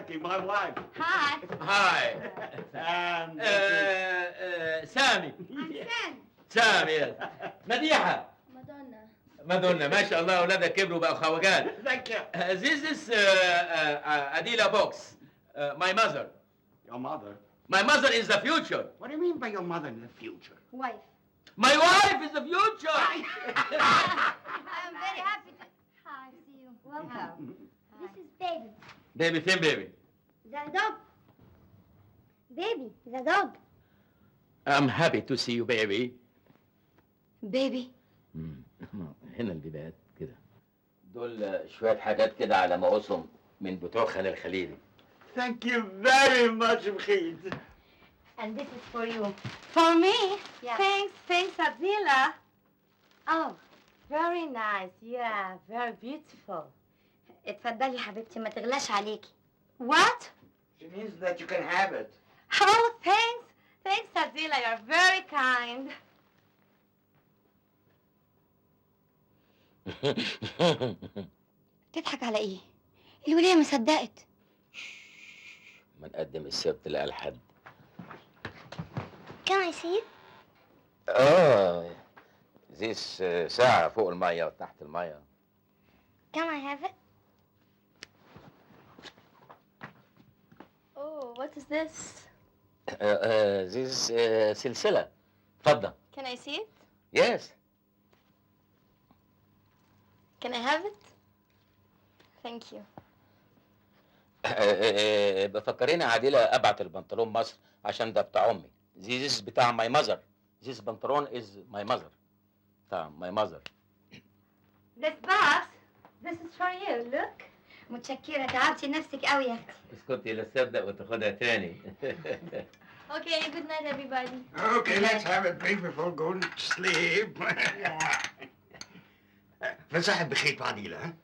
Jackie, my wife. Hi. Hi. And this is سامي. I'm Sam. سامي، مديحة. مادونا. مادونا، ما شاء الله، اولادك كبروا بقوا خواجات. Thank you. This is Adila Box, my mother. Your mother? My mother is the future. What do you mean by your mother in the future? Wife. My wife is the future. I'm very happy to. Hi, see you. Welcome. This is baby. Baby فين baby؟ The dog. Baby, the dog. I'm happy to see you, baby. Baby. هنا البيبات كده. دول شوية حاجات كده على مقاسهم من بتوع خان الخليلي. Thank you very much, Bkhit. And this is for you. For me? Yeah. Thanks, thanks, Adila. Oh, Very nice. Yeah, very beautiful. اتفضلي يا حبيبتي، ما تغلاش عليكي. What? She means that you can have it. Oh, thanks. Thanks, Adila. You're very kind. تضحك على ايه؟ الولية ما صدقت. ما نقدم السبت لألحد. Can I see it? اه، this ساعة فوق المية وتحت المية. Can I have it? Oh, what is this? This سلسلة فضة. Can I see it? Yes. Can I have it? Thank you. بفكريني عادلة ابعت البنطلون مصر عشان ده بتاع امي. This بتاع my mother. This بنطلون is my mother، بتاع my mother. This box, this is for you. Look. متشكرة، تعبتي نفسك قوي يا اختي. اسكتي، لا تصدق وتاخدها تاني. Okay, good night, everybody. Okay, let's have a drink before going to sleep. في صحة بخيت وعديلة، ها؟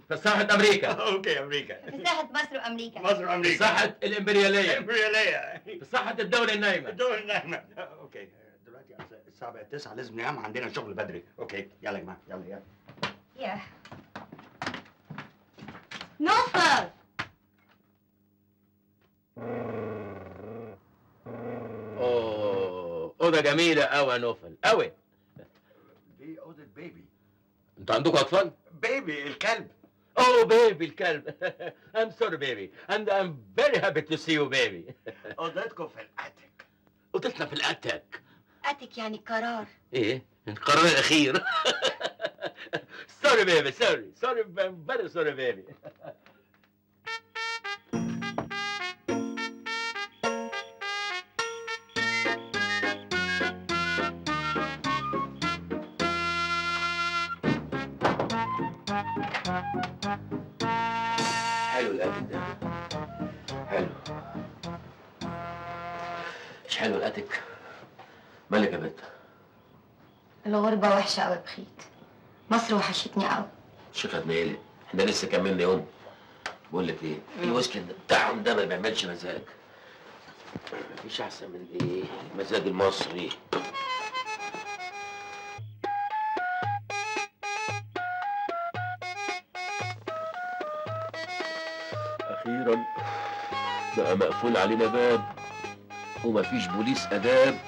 في صحة امريكا. Okay، امريكا. في صحة مصر وامريكا. مصر في وامريكا. صحة الامبريالية. الامبريالية. في صحة الدولة النايمة. الدول النايمة. Okay، دلوقتي الساعة بقت 9، لازم ننام، عندنا شغل بدري. Okay، يلا يا جماعة، يلا يلا. Yeah. نوفل. اوه، اوضة جميلة قوي يا نوفل، قوي. دي أوضة baby. انتوا عندكم اطفال؟ Baby الكلب. Oh, baby الكلب. I'm sorry, baby, and I'm very happy to see you, baby. أوضتكم في ال attic. اوضتنا في ال attic. Attic يعني قرار. ايه، القرار الاخير. Sorry, baby, sorry, sorry, I'm very sorry, baby. حلو ال attic ده، حلو. مش حلو ال attic؟ مالك يا بنت؟ الغربة وحشة قوي بخيت، مصر وحشتني قوي. شيخة مالك، احنا لسه كملنا يوم. بقول لك ايه، الويسكي ده بتاعهم ده ما بيعملش مزاج. مفيش احسن من ايه، المزاج المصري. اخيرا بقى مقفول علينا باب ومفيش بوليس اداب،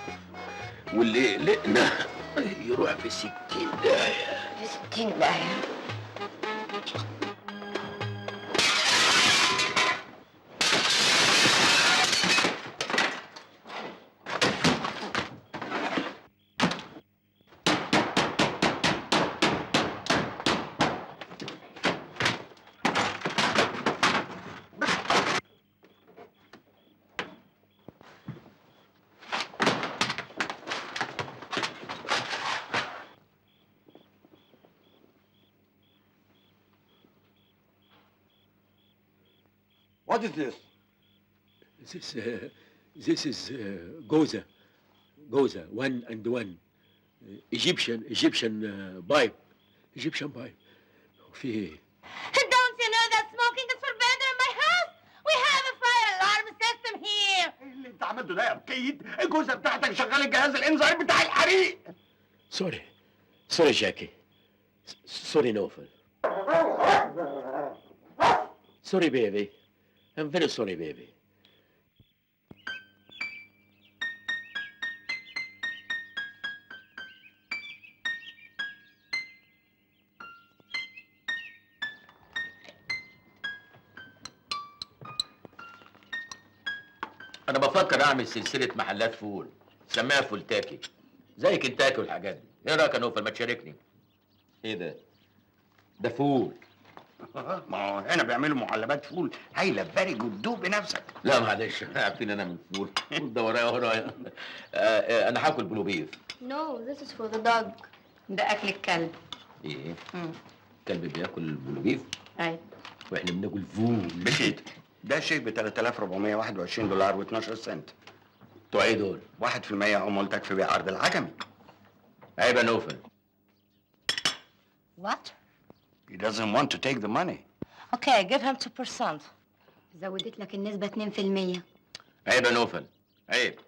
واللي يقلقنا يروح في 60 داهية. في 60 داهية. What is this? This is جوزة جوزة one and one, Egyptian pipe, Egyptian pipe. في ايه؟ Don't you know that smoking is forbidden in my house? We have a fire alarm system here. ايه اللي انت عملته ده يا بخيت؟ الجوزة بتاعتك شغالة جهاز الانذار بتاع الحريق. Sorry, sorry جاكي، sorry نوفل، sorry baby. I'm very sorry baby. أنا بفكر أعمل سلسلة محلات فول، سميها فولتاكي، زي كنتاكي والحاجات دي. إيه رأيك يا نوفل ما تشاركني؟ إيه ده؟ ده فول. ما هو هنا بيعملوا معلبات فول هايلة، very good. دوق بنفسك. لا معلش، احنا عارفين انا من فول، فول ده ورايا ورايا. انا هاكل بلو بيف. No, this is for the dog. ده اكل الكلب. ايه؟ الكلب بياكل بلو بيف؟ ايوه. واحنا بناكل فول. بخيت، ده شيك ب 3421 دولار و12 سنت. بتوع ايه دول؟ 1% عمولتك في بيع ارض العجمي. عيب يا نوفل. What? He doesn't want to take the money. Okay, give him 2%. زودت لك النسبة 2%. عيب يا نوفل، عيب.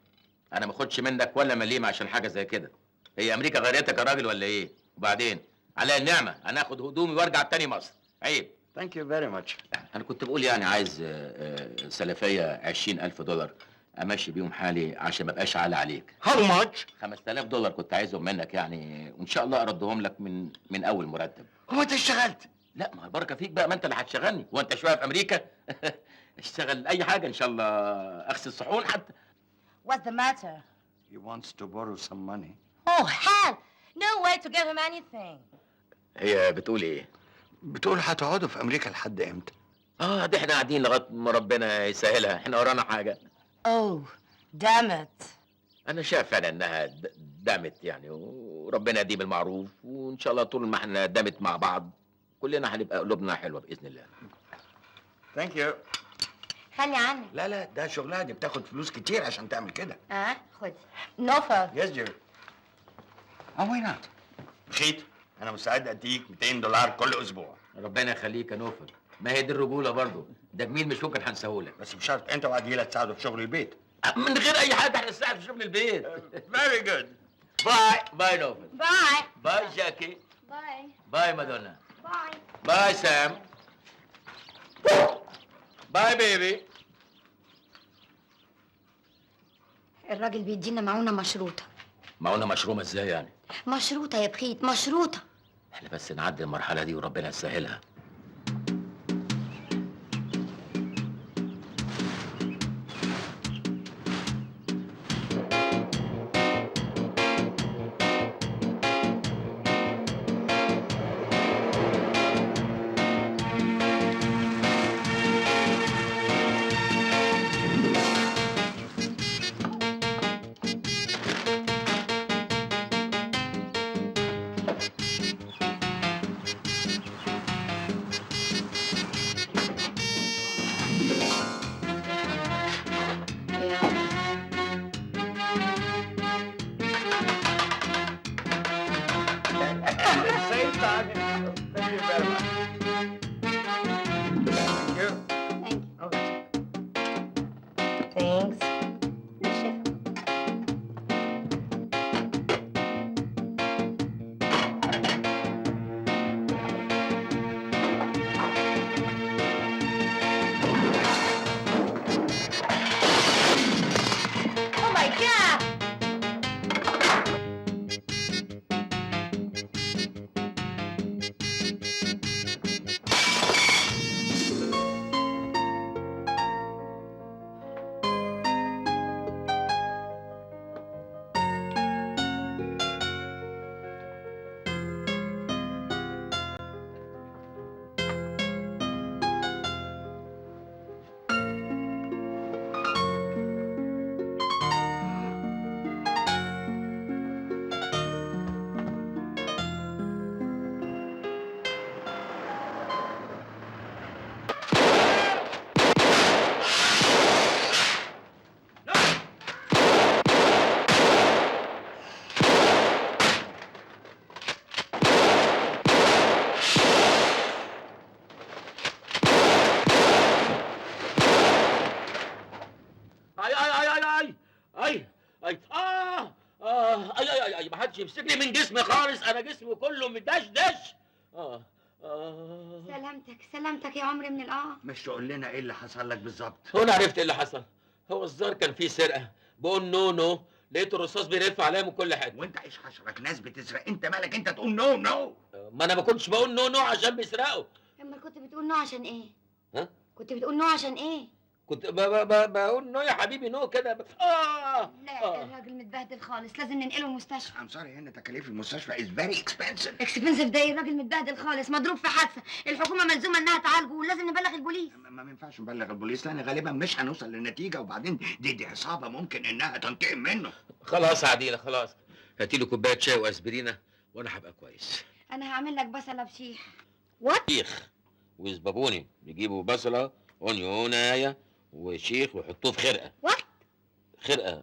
انا ما اخدش منك ولا مليم عشان حاجة زي كده. هي امريكا غيرتك يا راجل ولا ايه؟ وبعدين عليا النعمة انا اخد هدومي وارجع تاني مصر. عيب. Thank you very much. انا كنت بقول يعني عايز سلفية 20000 دولار امشي بيهم حالي عشان ما ابقاش عالي عليك. How much? 5000 دولار كنت عايزهم منك يعني، وان شاء الله اردهم لك من اول مرتب. هو انت اشتغلت؟ لا ما البركة فيك بقى، ما انت اللي هتشغلني. هو انت شوية في امريكا؟ اشتغل اي حاجة ان شاء الله، اغسل صحون حتى. What's the matter? He wants to borrow some money. Oh, hell! No way to give him anything. هي بتقول ايه؟ بتقول هتقعدوا في امريكا لحد امتى؟ ده احنا قاعدين لغاية ما ربنا يسهلها، احنا ورانا حاجة. Oh, damn it. انا شايف فعلا انها دامت يعني، وربنا يديم المعروف، وان شاء الله طول ما احنا دامت مع بعض كلنا هنبقى قلوبنا حلوة باذن الله. Thank you. خلي عنك. لا لا، ده شغلها، دي بتاخد فلوس كتير عشان تعمل كده. خدي. نوفل. Yes dear. Oh why not? بخيت، انا مستعد اديك 200 دولار كل اسبوع. ربنا يخليك يا نوفل، ما هي دي الرجولة برضه، ده جميل مش ممكن هنساهولك. بس بشرط انت وعديلة تساعدوا في شغل البيت. من غير اي حاجة احنا نساعد في شغل البيت. Very good. Bye bye نوفل. Bye. Bye جاكي. Bye. Bye مادونا. Bye. Bye سام. Bye baby. الراجل بيدينا معونة مشروطة. معونة مشرومه ازاي يعني؟ مشروطة يا بخيت، مشروطة. احنا بس نعدي المرحلة دي وربنا يسهلها. Same time. Thank you very much. Thank you. Thank you. Thanks. بالشفا. Oh my God! اي اي اي اي اي اي اي اه اي اي اي، ما حدش يمسكني من جسمي خالص، انا جسمي كله مدشدش. سلامتك. سلامتك، سلامتك يا عمري من القاع. مش تقول لنا ايه اللي حصل لك بالظبط؟ هو انا عرفت ايه اللي حصل. هو الزار كان فيه سرقه، بقول no no، لقيت الرصاص بيلف عليا من كل حتة. وانت ايش حشرك؟ ناس بتسرق، انت مالك؟ انت تقول no no. ما انا ما كنتش بقول no no عشان بيسرقوا. امال كنت بتقول no عشان ايه؟ ها؟ كنت بتقول no عشان ايه؟ كنت بقول no يا حبيبي، no كده. لا، الراجل متبهدل خالص، لازم ننقله المستشفى. I'm sorry، هنا تكاليف المستشفى is very expensive. expensive ده إيه؟ الراجل متبهدل خالص، مضروب في حادثه، الحكومة ملزومه انها تعالجه، ولازم نبلغ البوليس. ما ينفعش نبلغ البوليس لان غالبا مش هنوصل للنتيجة، وبعدين دي عصابة ممكن انها تنتقم منه. خلاص يا عديله خلاص، هاتي لي كوباية شاي واسبرينه وانا هبقى كويس. انا هعمل لك بصله بشيح. شيخ وزبابوني، بيجيبوا بصله اونيونايه وشيخ ويحطوه في خرقه. What؟ خرقه،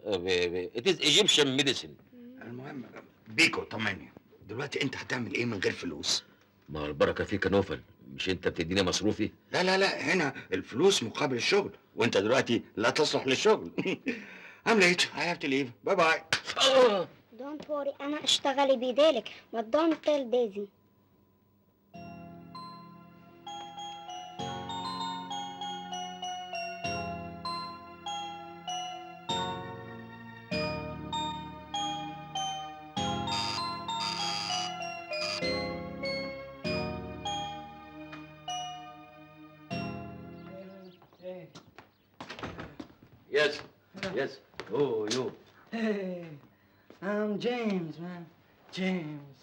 it is Egyptian medicine. المهم بيكو طمني، دلوقتي انت هتعمل ايه من غير فلوس؟ ما هو البركة فيك يا نوفل، مش انت بتديني مصروفي؟ لا لا لا، هنا الفلوس مقابل الشغل، وانت دلوقتي لا تصلح للشغل. I'm late. I have to leave. Bye bye. Don't worry، أنا أشتغل بذلك، but don't tell Daisy. Yes. Oh, you. Hey, I'm James, man. James.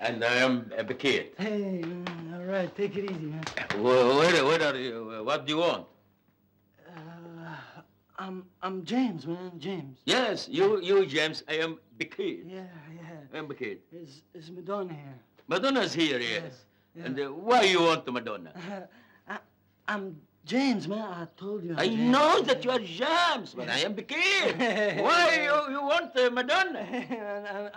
And I am Bekir. Hey, man. All right, take it easy, man. Where are you? What do you want? I'm James, man. James. Yes, you James. I am Bekir. Yeah. I am Bekir. Is Madonna here? Madonna's here, yes. Yeah. And why you want Madonna? I'm James, man. I told you. I'm I James. know that you are James, but I am Bekir. Why you want Madonna?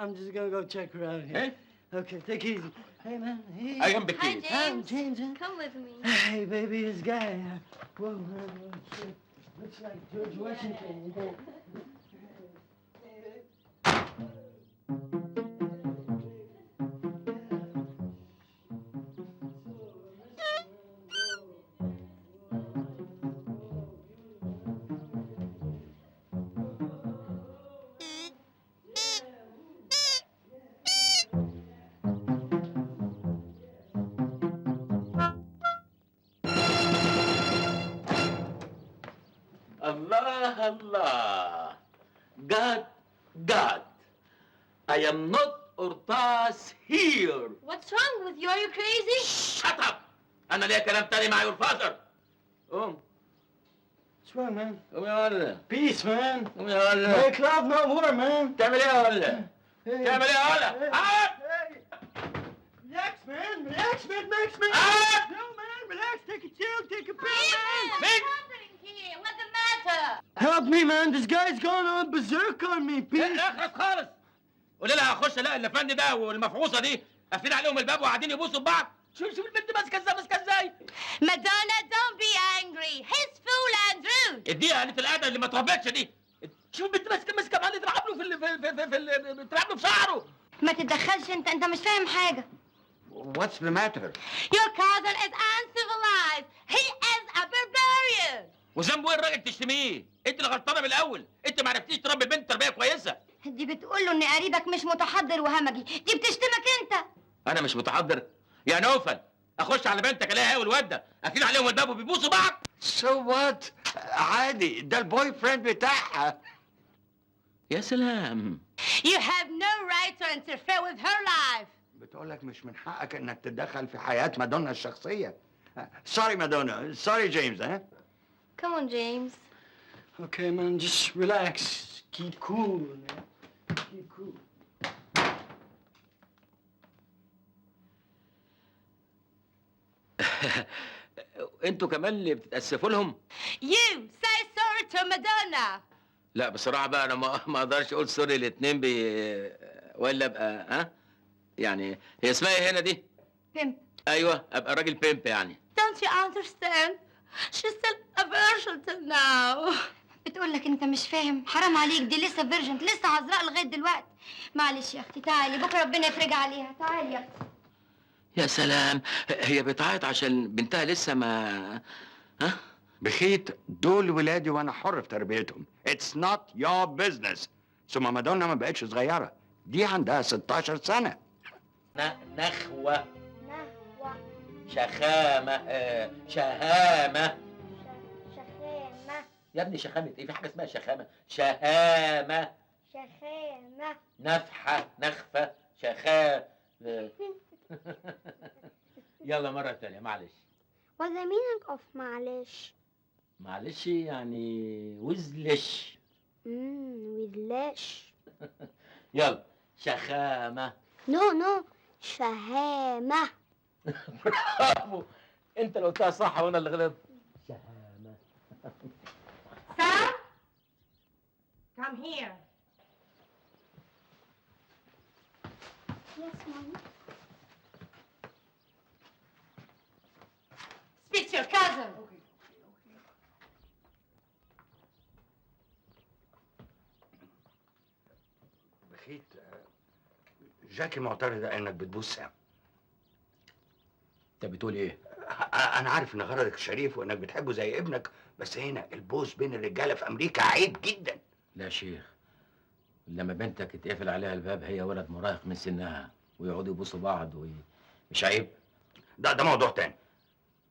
I'm just gonna go check her out here. Eh? Okay, take it easy. Hey, man. Hey. I am Bekir. Hi, I'm James. James, man. Come with me. Hey, baby, this guy. Whoa, man, whoa, shit. Looks like George Washington. You know? الله الله، God God, I am not قرطاس here. What's wrong with you? Are you crazy? Shut up. أنا ليا كلام تاني مع your father. قوم. What's wrong, man? قوم يا ولا. Peace, man. قوم يا ولا. Make love, not war, man. تعمل إيه يا ولا؟ Hey. تعمل إيه يا ولا؟ Hey. آه! Hey. Relax, man. Relax, man. Max, man. Ah! No, man. Relax. Take a chill. Take a pill, man. What's happening here? What's the matter? Help me, man. This guy's gone on berserk on me. Peace. اخرس خالص. قول لها هخش الاقي الافندي ده والمفعوصه دي قافلين عليهم الباب وقاعدين يبوسوا ببعض. شوف شوف البنت ماسكه ازاي، ماسكه ازاي. Madonna, don't be angry. He's fool and rude. اديها قلة الادب اللي ما تربتش دي. شوف البنت ماسكه ماسكه معلقه، تلعب له في ال في في في, في تلعب له في شعره. ما تتدخلش انت، انت مش فاهم حاجة. What's the matter? Your cousin is uncivilized. He is a barbarian. وذنبه ايه الراجل تشتميه؟ انت اللي غلطانة من الاول، انت ما عرفتيش تربي البنت تربيه كويسة. دي بتقول له ان قريبك مش متحضر وهمجي، دي بتشتمك انت. انا مش متحضر يا نوفل؟ اخش على بنتك الاقيها هي والواد ده قافلين عليهم الباب وبيبوسوا بعض. So what? عادي، ده ال boyfriend بتاعها. يا سلام. You have no right to interfere with her life. بتقول لك مش من حقك انك تتدخل في حياة مادونا الشخصية. Sorry مادونا، sorry جيمس. ها؟ Come on, James. Okay, man. Just relax. Keep cool, man. Keep cool. انتوا كمان اللي بتتاسفوا لهم؟ You say sorry to Madonna. لا بصراحة بقى انا ما اقدرش اقول sorry الاثنين بي ولا ابقى ها؟ يعني هي اسمها ايه هنا دي؟ Pimp. ايوه، ابقى راجل pimp يعني. Don't you understand? She's still a virgin till now. بتقول لك انت مش فاهم، حرام عليك، دي لسه virgin، لسه عذراء لغاية دلوقتي. معلش يا اختي، تعالي بكره ربنا يفرج عليها. تعالي يا اختي. يا سلام، هي بتعيط عشان بنتها لسه ما ها؟ بخيت، دول ولادي وانا حر في تربيتهم. It's not your business. ثم مادونا ما بقتش صغيرة، دي عندها 16 سنة. نخوه. نهوة. شخامه، شهامه. شخامة. يا ابني شخامه ايه؟ في حاجة اسمها شخامه؟ شهامه. شخامة. نفحة، نخفه، شخا. يلا مرة تانية، معلش. What's the meaning of معلش؟ معلش يعني وزلش. وذلاش. يلا شخامه. No، شهامة. برافو، انت اللي قلتها صح وانا اللي غلطت. شهامه. Sam? Come here. Yes, mommy. Speak to your cousin. بخيت، جاكي معترضة انك بتبوس سام. انت بتقول ايه؟ انا عارف ان غرضك شريف وانك بتحبه زي ابنك، بس هنا البوس بين الرجالة في امريكا عيب جدا. لا يا شيخ، لما بنتك يتقفل عليها الباب هي ولد مراهق من سنها ويقعدوا يبوسوا بعض مش عيب؟ ده موضوع تاني.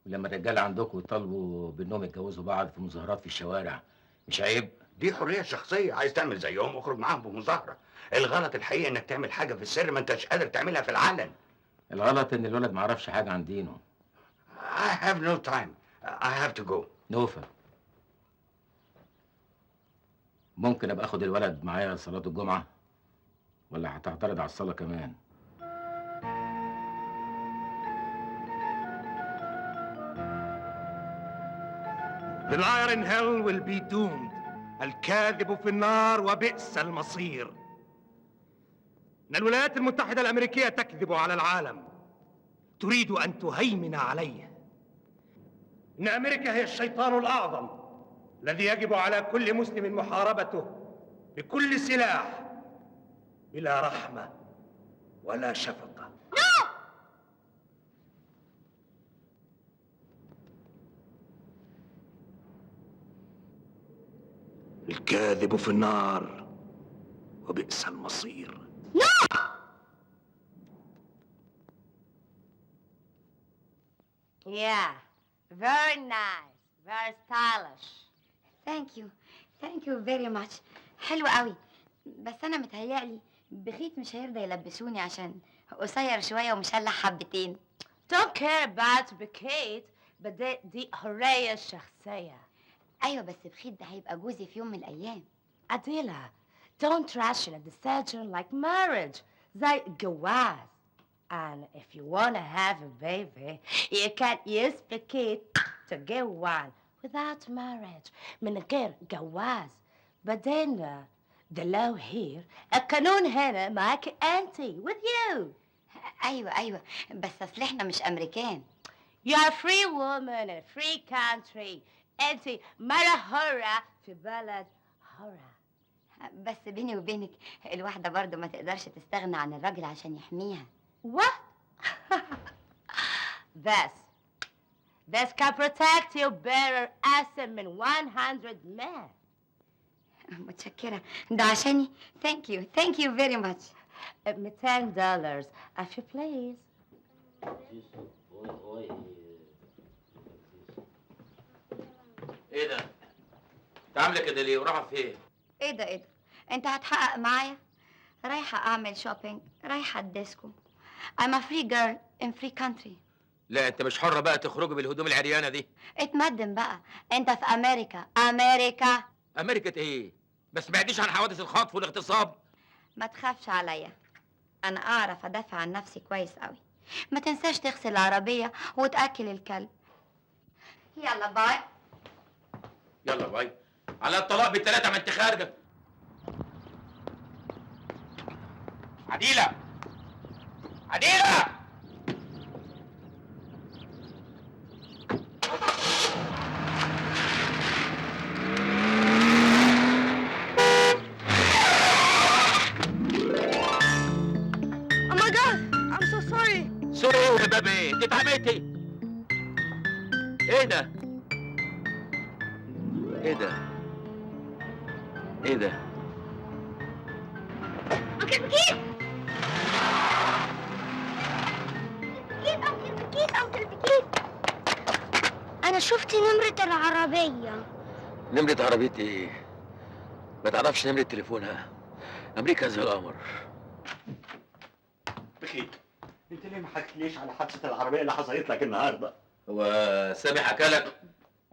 ولما الرجالة عندكم يطالبوا بانهم يتجوزوا بعض في مظاهرات في الشوارع مش عيب؟ دي حرية شخصية، عايز تعمل زيهم اخرج معاهم بمظاهره. الغلط الحقيقي انك تعمل حاجة في السر ما انتش قادر تعملها في العلن. الغلط ان الولد ما عرفش حاجة عن دينه. I have no time. I have to go. نوفل، ممكن ابقى اخد الولد معايا صلاة الجمعة ولا هتعترض على الصلاة كمان؟ The liar in hell will be doomed. الكاذب في النار وبئس المصير. إن الولايات المتحدة الأمريكية تكذب على العالم، تريد أن تهيمن عليه. إن أمريكا هي الشيطان الأعظم الذي يجب على كل مسلم محاربته بكل سلاح بلا رحمة ولا شفقة. No! الكاذب في النار وبئس المصير. No! Yeah, very nice, very stylish. Thank you, thank you very much. حلو قوي، بس انا متهيألي بخيت مش هيرضى يلبسوني عشان قصير شوية ومشلح حبتين. Don't care about بخيت، but دي حرية شخصية. ايوه، بس بخيت ده هيبقى جوزي في يوم من الايام. عديلة، don't rush in a decision like marriage، زي جواز. And if you wanna have a baby, you can use بخيت to get one without marriage، من غير جواز. بعدين the law here، القانون هنا معاك انتي، with you. ايوه، بس اصل احنا مش امريكان. You are a free woman in a free country. انتي مرة حرة في بلد حرة. بس بيني وبينك الواحدة برضو ما تقدرش تستغنى عن الراجل عشان يحميها. What? This can protect you better أحسن من 100 men. متشكرة، ده عشاني. Thank you, thank you very much. $200 if you please. ايه ده؟ انت عامله كده ليه؟ ورايحه فين؟ ايه ده؟ ايه ده؟ انت هتحقق معايا؟ رايحة اعمل shopping، رايحة الديسكو. I'm a free girl in free country. لا، انت مش حره بقى تخرجي بالهدوم العريانه دي. اتمدن بقى، انت في امريكا. امريكا. امريكا ايه؟ ما سمعتيش عن حوادث الخطف والاغتصاب؟ ما تخافش عليا، انا اعرف ادافع عن نفسي كويس قوي. ما تنساش تغسل العربية وتأكل الكلب. يلا bye. يلا bye. على الطلاق بالثلاثة ما انت خارجه. عديله، عديله. Oh my God, I'm so sorry. Sorry ايه يا باب؟ ايه ده؟ ايه ده؟ ايه ده؟ Uncle بخيت، بخيت، Uncle بخيت، Uncle بخيت، انا شفت نمرة العربية. نمرة عربيتي ايه؟ ما تعرفش نمرة تليفونها؟ امريكا زي القمر. بخيت، انت ليه ما حكيتليش على حادثه العربية اللي حصلت لك النهارده؟ هو سامي حكالك؟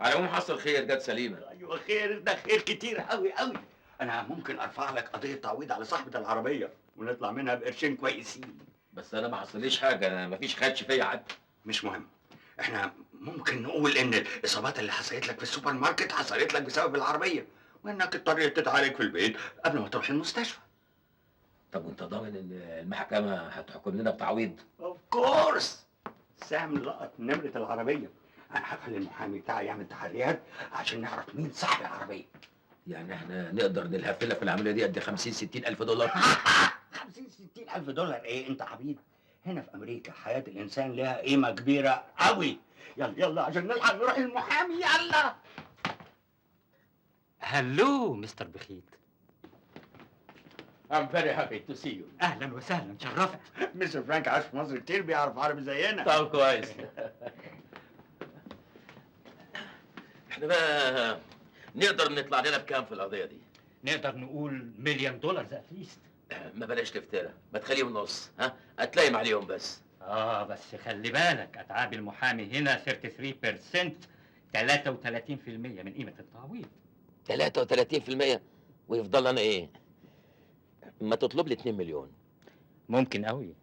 على العموم حصل خير، جت سليمة. ايوه خير، ده خير كتير قوي قوي. انا ممكن ارفع لك قضية تعويض على صاحبه العربية ونطلع منها بقرشين كويسين. بس انا ما حصليش حاجة، انا ما فيش خدش فيا حتى. مش مهم، احنا ممكن نقول ان الاصابات اللي حصلت لك في السوبر ماركت حصلت لك بسبب العربية، وانك اضطريت تتعالج في البيت قبل ما تروح المستشفى. طب وانت ضامن ان المحكمة هتحكم لنا بتعويض؟ of course. سام لقط نمره العربية. انا هخلي المحامي بتاعي يعمل تحريات عشان نعرف مين صاحب العربية. يعني احنا نقدر نلهفلها في العملية دي قد 50 60 الف دولار؟ 50 60 الف دولار ايه؟ انت عبيط؟ هنا في امريكا حياة الانسان لها قيمة كبيرة قوي. يلا يلا عشان نلحق نروح المحامي، يلا. Hello Mister بخيت. I'm very happy to see you. اهلا وسهلا، شرفت. مستر فرانك عاش في مصر كتير، بيعرف عربي زينا. طب كويس. احنا بقى نقدر نطلع لنا بكام في القضية دي؟ نقدر نقول مليون دولار at least. ما بلاش تفترى، ما تخليهم نص، ها؟ اتلايم عليهم بس. اه بس خلي بالك، اتعاب المحامي هنا 33%، 33% من قيمة التعويض. 33% ويفضل انا ايه؟ ما تطلب لي 2 مليون. ممكن قوي.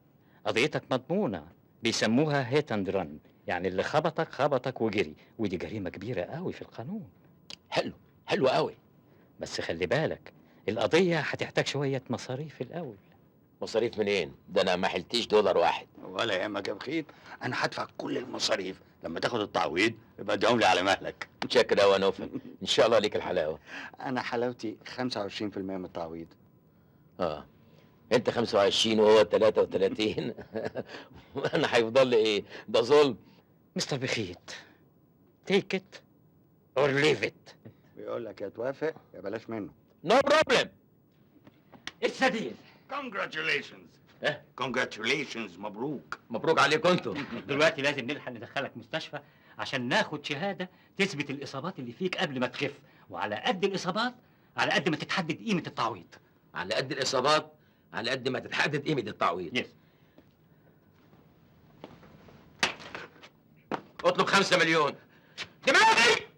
قضيتك مضمونه، بيسموها hit and run، يعني اللي خبطك خبطك وجري، ودي جريمة كبيرة قوي في القانون. حلو، حلو قوي. بس خلي بالك، القضية هتحتاج شوية مصاريف الاول. مصاريف منين؟ ده انا ما حلتيش دولار واحد. ولا يهمك يا بخيت، انا هدفع كل المصاريف. لما تاخد التعويض يبقى اديهم لي على مهلك. متشكر قوي يا نوفل، ان شاء الله ليك الحلاوة. انا حلاوتي 25% من التعويض. اه انت 25 وهو 33، انا هيفضل لي ايه؟ ده ظلم. مستر بخيت، take it or leave it. بيقول لك يا توافق يا بلاش منه. No problem. It's a deal. Congratulations. إيه؟ Congratulations، مبروك. مبروك عليكم انتوا. دلوقتي لازم نلحق ندخلك مستشفى عشان ناخد شهادة تثبت الإصابات اللي فيك قبل ما تخف، وعلى قد الإصابات على قد ما تتحدد قيمة التعويض. على قد الاصابات على قد ما تتحدد قيمة التعويض. Yes. اطلب 5 مليون. دماغي.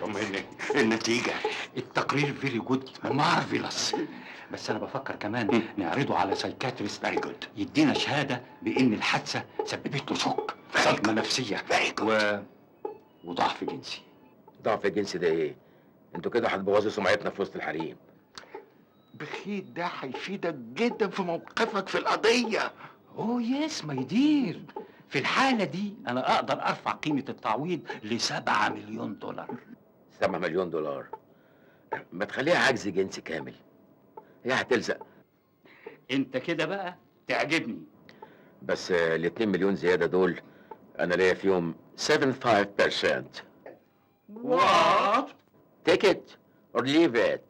طمني، النتيجة؟ التقرير very good، marvelous، بس أنا بفكر كمان نعرضه على psychiatrist. Very good. يدينا شهادة بإن الحادثة سببت له shock، صدمة نفسية Very good. وضعف جنسي. ضعف الجنس ده ايه؟ انتوا كده هتبوظوا سمعتنا في وسط الحريم. بخيت، ده هيفيدك جدا في موقفك في القضية. Oh yes my dear، في الحالة دي أنا أقدر أرفع قيمة التعويض ل7 مليون دولار. 7 مليون دولار؟ ما تخليها عجز جنسي كامل، هي هتلزق. أنت كده بقى تعجبني. بس ال 2 مليون زيادة دول انا ليا فيهم 75%. What? Take it or leave it.